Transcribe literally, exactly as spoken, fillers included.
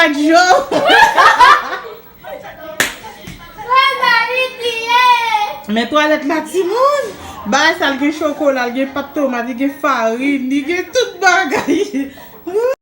Adjo. Men twalèt la, timoun. Bagay sa, l gen chokola, l gen pat tomat, li gen farin, li gen tout bagay.